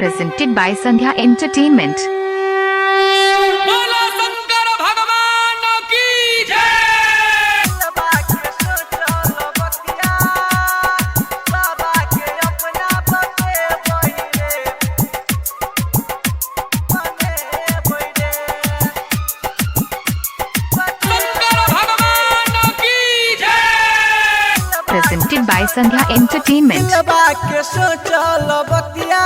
Presented by Sandhya Entertainment. बोलो शंकर भगवान की जय। बाबा के सोचल बतिया, बाबा के अपना बते बहिरे, बने बहिरे। शंकर भगवान की जय। Presented by Sandhya Entertainment. बाबा के सोचल बतिया,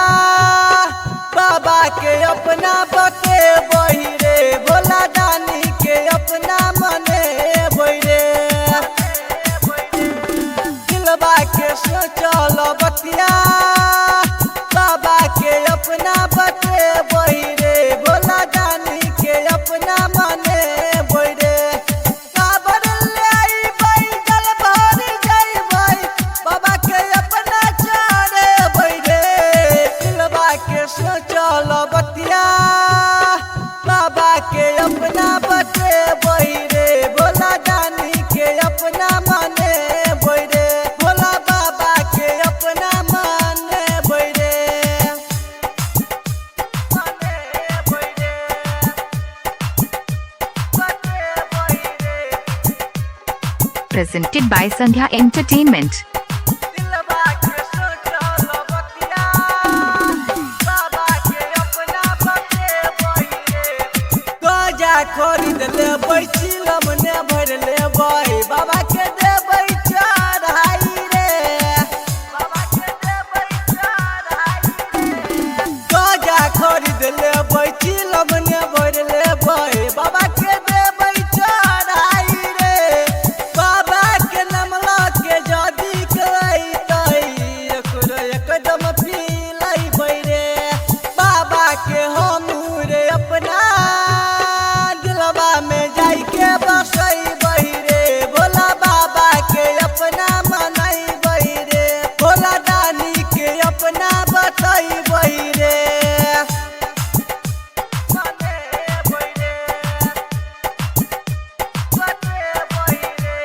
बाबा के अपना बते बहिरे, भोला दानी के अपना मने बहिरे। दिलबा के सोचल बतिया, बाबा के अपना बते बहिरे, भोला दानी के अपना मने बहिरे। काबर ले आइबै, जल भर जइबै, बाबा के अपना चढ़े बहिरे। दिलबा के सोचल बतिया, बाबा के अपना बते बहिरे, भोला दानी के अपना मने बहिरे, भोला बाबा के अपना मने बहिरे, मने बहिरे, बते बहिरे। Presented by Sandhya Entertainment. दिलबा के सोचल बतिया, बाबा के अपना बते बहिरे। गजा खरीद लेबै, चिलम ने भर लेबै, बाबा के देबै चढ़ाई रे, बाबा के देबै चढ़ाई रे। गजा खरीद लेबै, चिलम ने भर लेबै, बाबा के देबै चढ़ाई रे। बाबा के नाम लऽ के जदी कहतै, एकरो एकदम पिलैबै रे। बाबा के हम रे अपना दिलवा में जाई के बसैबै रे, भोला बाबा के अपना मनैबै रे, भोला दानी के अपना बतैबै रे। मनेबै रे, बतेबै रे।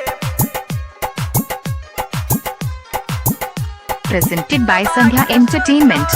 Presented by Sandhya Entertainment.